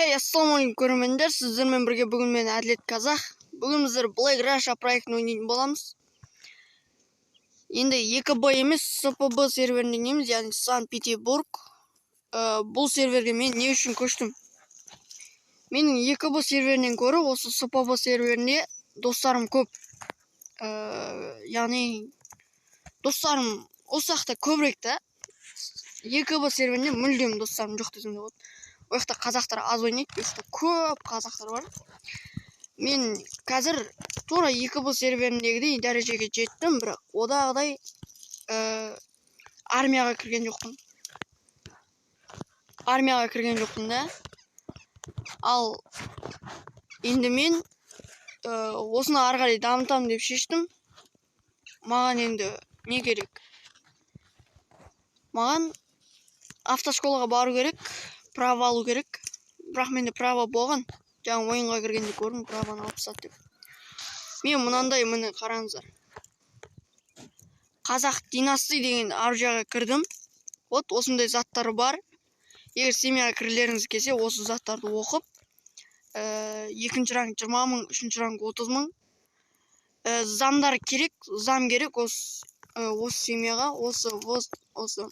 Хей, ассалаумағалейкум, көрермендер! Сіздермен бірге бүгін мен, Әділет Казах. Бүгін біздер Black Russia проектін ойнайтын боламыз. Енді 2Б емес, СПБ серверінде ойнаймыз, яғни Санкт-Петербург. Бұл серверге мен не үшін көштім? Менің 2Б серверінен гөрі осы СПБ серверінде достарым көп. Яғни достарым осы жақта көбірек та. 2Б серверінде мүлдем достарым жоқ десем де болады. Ол жақта қазақтар аз ойнайды, бұл жақта көп қазақтар бар. Мен қазір тура 2Б серверіндегідей дәрежеге жеттім, бірақ одағыдай армияға кірген жоқпын. Армияға кірген жоқпын да. Ал енді мен осыны ары қарай дамытамын деп шештім. Маған енді не керек? Маған автошколаға бару керек, право алу керек. Бірақ менде право болған. Жаңа ойынға кіргенде көрдім, правоны алып тастады деп. Мен мынандай, міне, қараңыздар. Қазақ династи деген аржаға кірдім. Вот осындай заттар бар. Егер семьяға кіргілеріңіз келсе, осы заттарды оқып, екінші ранг 20 мың, үшінші ранг 30 мың. Замдар керек, зам керек осы семьяға, осы +7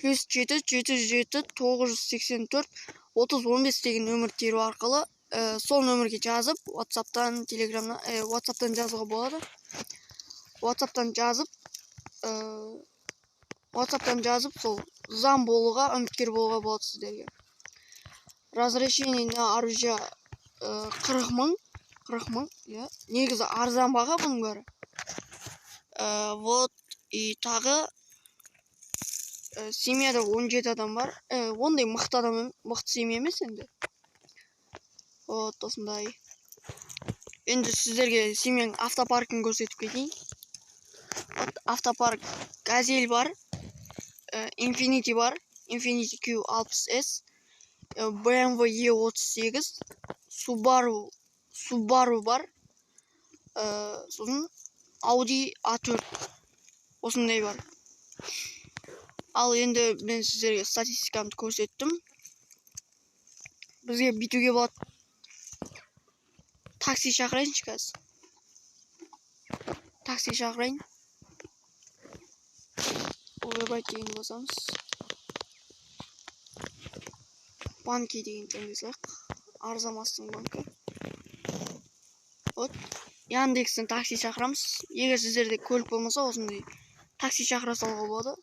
707 984 30 15 деген нөмір теру арқылы, сол нөмірге жазып, WhatsApp'тан, Telegram'дан, WhatsApp'тан жазуға болады. WhatsApp'тан жазып, сол зам болуға, үміткер болуға болады сіздерге. Разрешение на оружие 40 мың, 40 мың, иә. Негізі арзан баға бұның бәрі. Вот, и тағы семьяда 17 адам бар. Ондай мықты адам, мықты семья емес енді. Вот осындай. Енді сіздерге семьяның автопаркін көрсетіп кетейін. Вот автопарк: Газель бар, Инфинити бар, Инфинити Q60S, BMW E38, Subaru бар, сосын Audi A4, осындай бар. Ал енді мен сіздерге статистикамды көрсеттім. Бізге бүйтуге болады. Такси шақырайыншы қазір. Такси шақырайын. Ойбай деген басамыз. Банки деген таңдай салайық. Арзамастың банкі. Вот. Яндекстен такси шақырамыз. Егер сіздерде көлік болмаса, осындай такси шақыра салуға болады.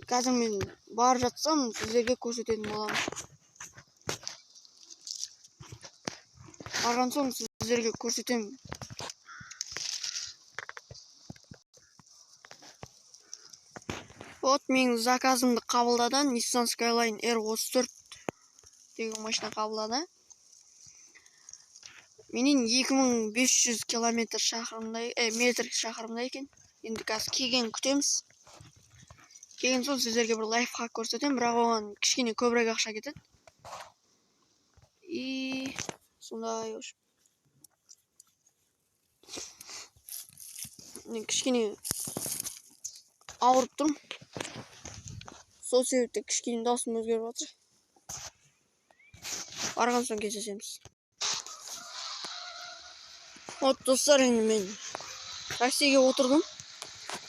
Қазір мен барып жатсам, сіздерге көрсететін боламын. Барған соң сіздерге көрсетемін. Вот менің заказымды қабылдады. Nissan Skyline R34 деген машина қабылдады. Менен 2500 километр шақырымдай, метр шақырымдай екен. Енді қазір келгенін күтеміз. Келген соң сіздерге бір лайфхак көрсетемін, бірақ оған кішкене көбірек ақша кетеді. И сондай, в общем. Мен кішкене ауырып тұрмын. Сол себепті кішкене даусым өзгеріп жатыр. Барған соң кездесеміз. Вот, достар, енді мен таксиге отырдым.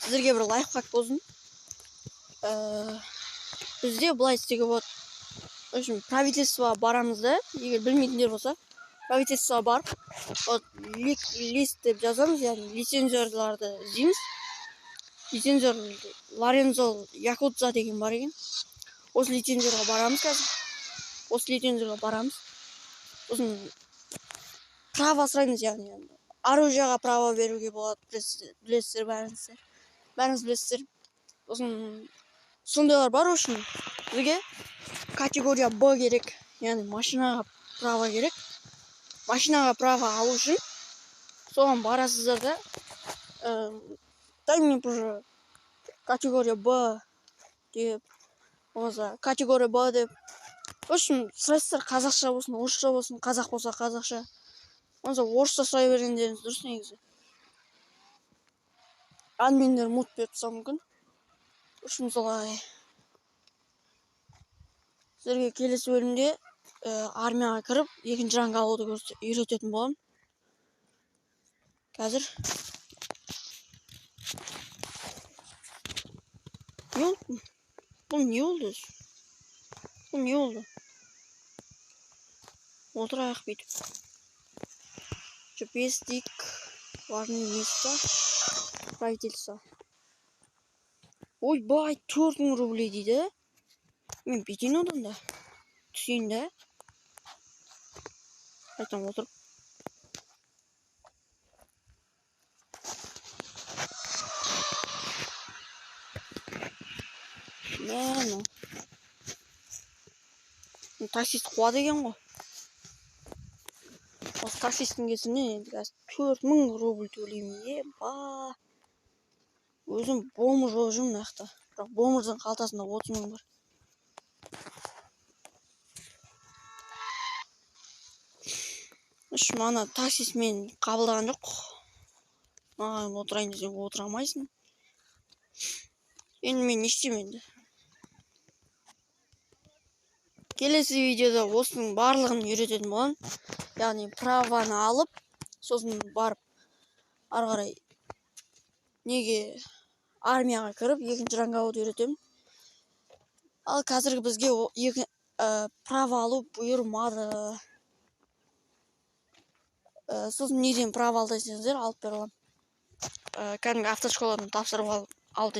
Сіздерге бір лайфхак болсын. Бізде былай істеуге болады. В общем, правительствоға барамыз да, егер білмейтіндер болса, правительствоға барып, вот лист деп жазамыз, яғни лицензиярларды іздейміз. Лицензор Лорензо Якудза деген бар екен. Осы лицензорға барамыз қазір. Осы лицензорға барамыз. Сосын право сұраймыз, яғни оружиеға право беруге болады, білесіздер бәріңіздер. Бәріңіз білесіздер. Сосын сондайлар бар. Үшін бізге категория Б керек, яғни машинаға право керек. Машинаға право алу үшін соған барасыздар да, дай мне уже категория Б деп, болмаса категория Б деп, в общем, сұрайсыздар, қазақша болсын, орысша болсын, қазақ болса қазақша, болмаса орысша сұрай бергендеріңіз дұрыс негізі. Админдер мут беріп тастауы мүмкін. В общем, солай. Сіздерге келесі бөлімде армияға кіріп, екінші ранг алуды үйрететін боламын. Қазір. Не болды? Бұл не болды өзі? Бұл не болды? Отырайық бүйтіп. GPS дейік. Важное место. Правительство. Ойбай, 4000 рублей дейді. Мен бүйтейін одан да. Түсейін да. Қайтадан отырып. Мә, мынау. Таксист қуады екен ғой. Осы таксисттің кесірінен енді қазір 4000 рубль төлеймін. Еба. Өзім бомж болып жүрмін мына жақта. Бірақ бомждың қалтасында 30 000 бар. Үш мана таксист мені қабылдаған жоқ. Маған отырайын десең отыра алмайсың. Енді мен не істеймін енді? Келесі видеода осының барлығын үйрететін боламын. Яғни праваны алып, сосын барып ары қарай неге армияға кіріп екінші ранг алуды үйретемін. Ал қазіргі бізге право алу бұйырмады. Сосын неден право ал десеңіздер, алып бере аламын. Кәдімгі автошколадан тапсырып ал.